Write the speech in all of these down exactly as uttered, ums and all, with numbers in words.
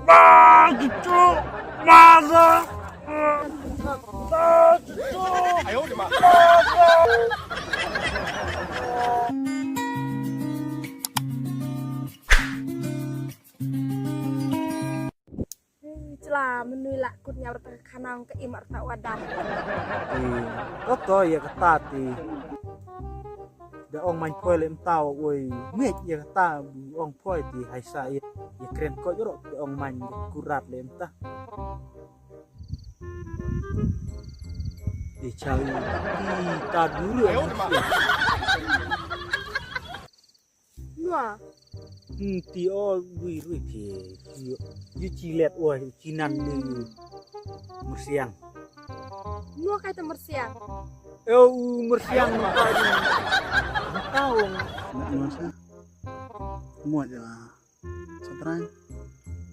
Ba, cucu, mother. Ba, cucu, mother. Jla mynnu la kut ñiaw rta ka khanang ka im rta wa dam. Ti, to to ïa kata ti. Da ong mañ poi lem ta wa oi. Mej ïa kata ong poi ti hai sa ïa. Ïa kren ko jero da ong mañ kurat lem ta. Ïa chau ti ta duru. Nua. Hmm, ti o bui rui ti. Ti o. Yu chi let o, chi nan ni. Mursiang. Nua kai ta mursiang. E u mursiang nua kai. Taung. Nak nua sa. Muat je lah. Satrai.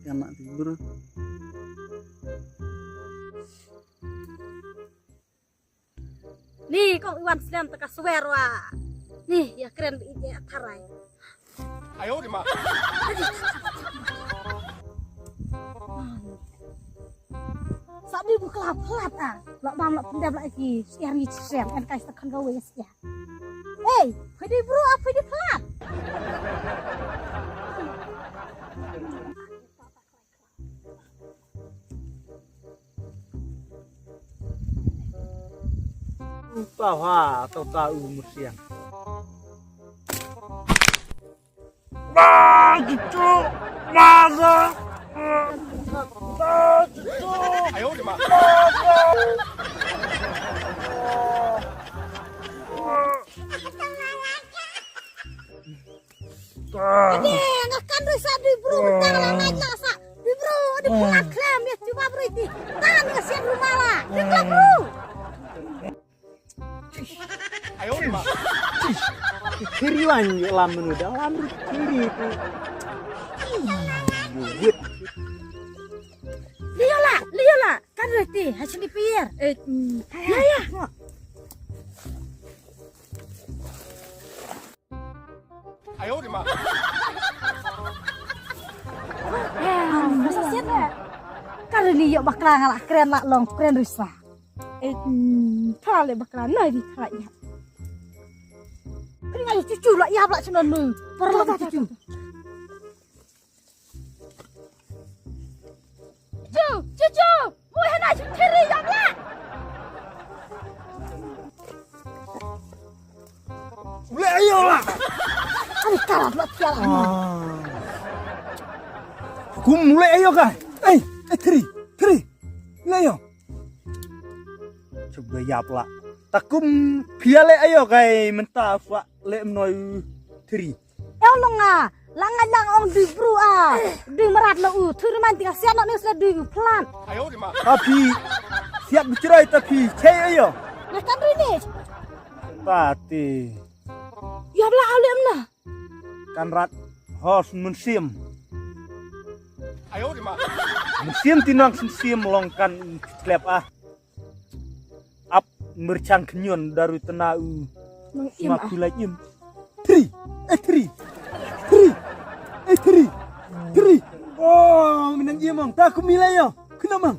Yang nak tidur. Ni kong Iwan slem ta ka swer wa. Ni ïa kren bi ïa tharai. Ayo di ma. Sa di bu klap klap ah. Lok bam lok pendem lak iki. Siar ni siar en kai sa kan gawe siar. Ei, phi di bru ah phi di klap. Tau ha, tau ta u mursiang. Ba, cucu, mother. Ba, cucu. Ayo, di ma. Ade, nga kan rui sa dui bru bentang la ngai la sa. Dui bru, ade phulat khlem ïa cuba bru iti. Tan nga siat rumah la. Dui bru. Ayo ma. Kiri wan ïa lam menu da lam kiri tu. Wit. Liyo la, liyo la. Kan rui ti, ha sini pier. Eh, mm. Ya, ya. Ayo di ma. Masa siat eh. Kali ni yok bakla ngalak kren lak long kren risa. Eh, hmm, thala le bakla na di thala ya. Kena ayo cucu lak ya lak sino nu. Paralok cucu. Cucu, cucu, mui hana cucu tiri ya bla. Ule ayo la. Ani karat la tiala. Kum ule ayo ka. Eh, eh tiri, tiri. Ule ayo. Cuba yap la. Takum pia le ayo kai menta fa le mnoi tiri. Eo long a, la ngai lang ong dui bru a, dui marat lo u, thu riman tinga siat no ni sla dui u plan. Tapi siat bichrai tapi chei ayo. Na kan ri ni. Tati. Ya bla alim na. Kan rat hos munsim. Munsim tinang sensim long kan klep ah. Ap merchang kenyon daru tena u. Nang im ah. Maku lai im. Tri. Eh tri. Tri. Eh tri. Tri. Oh, minang im ang. Ta kumi lai yo. Kena mang.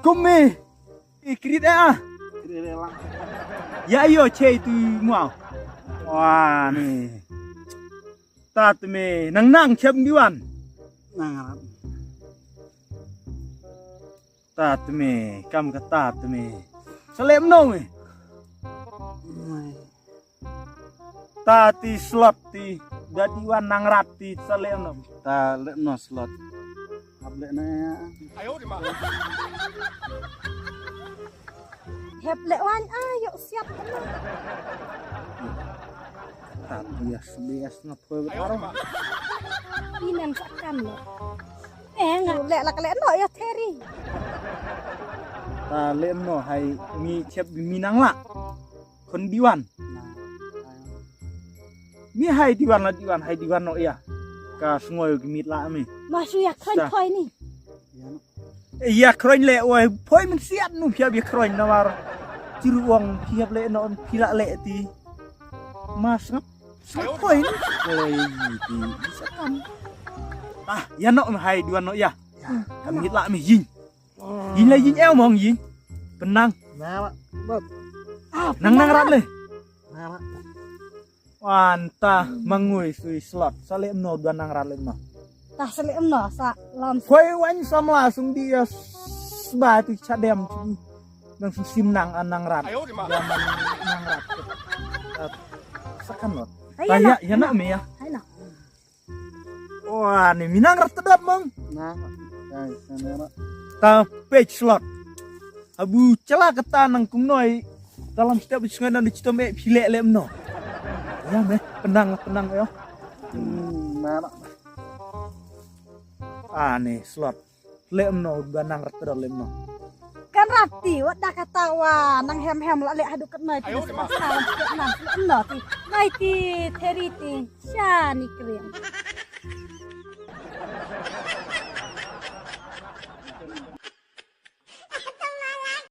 Kumi. Ikrit eh ah. Krit eh lah. Ya yo che tu mau. Wah ni. Ta teme nang nang chem diwan. Nang. Ta teme, kam ka ta teme. Salem no me. Ta ti slot ti dadi wan nang rat ti salem no. Ta le no slot. Ap le na. Ayo di ma. Hep le wan ayo siap. Ta bias bias na poi. Ayo di ma. Inan sakan lo. Eh, nga leh la ka leh noh ïa Terry. Ta leh noh hai mi chep mi nang lah. Khun Diwan. Mi hai Diwan la Diwan hai Diwan noh ïa. Ka sngoi ki mit lah mi. Ma shu ïa khroin thoi ni. Ïa khroin leh wai phoi men siat nu pia ïa khroin namar. Chiru wong pia leh noh pia leh ti. Ma sngap. Sngap khroin. Khroin ti. Sakam. Ah, ïa noh me hai dua noh ïa. Kam ngit lah me ïing. Ïing la ïing ew mong ïing. Pynang. Nang nang rat le. Wan ta mangui sui slot. Sa le mno dua nang rat le mno. Ta sa le mno sa lam. Koi wan samla sung di ya sba tu chadem. Nang sim nang an nang rat. Dua nang rat. Sa kan lot. Ta ïa ïa na me ïa. Wah, ni minang rat tedap mang. Na. Ai, sana na. Ta page slot. Abu chala kata nang kung noi. Dalam setiap sungai dan di chitom eh pilek lem no. Ya meh, penang penang yo. Hmm, na na. Ah, ni slot. Lem no, udah nang rat tedap lem no. Kan rati wat da kata wa nang hem hem la le hadu kat noi ti. Ayo, sa sa lam sikit nam lem no ti. Noi ti theri ti. Sha ni kering.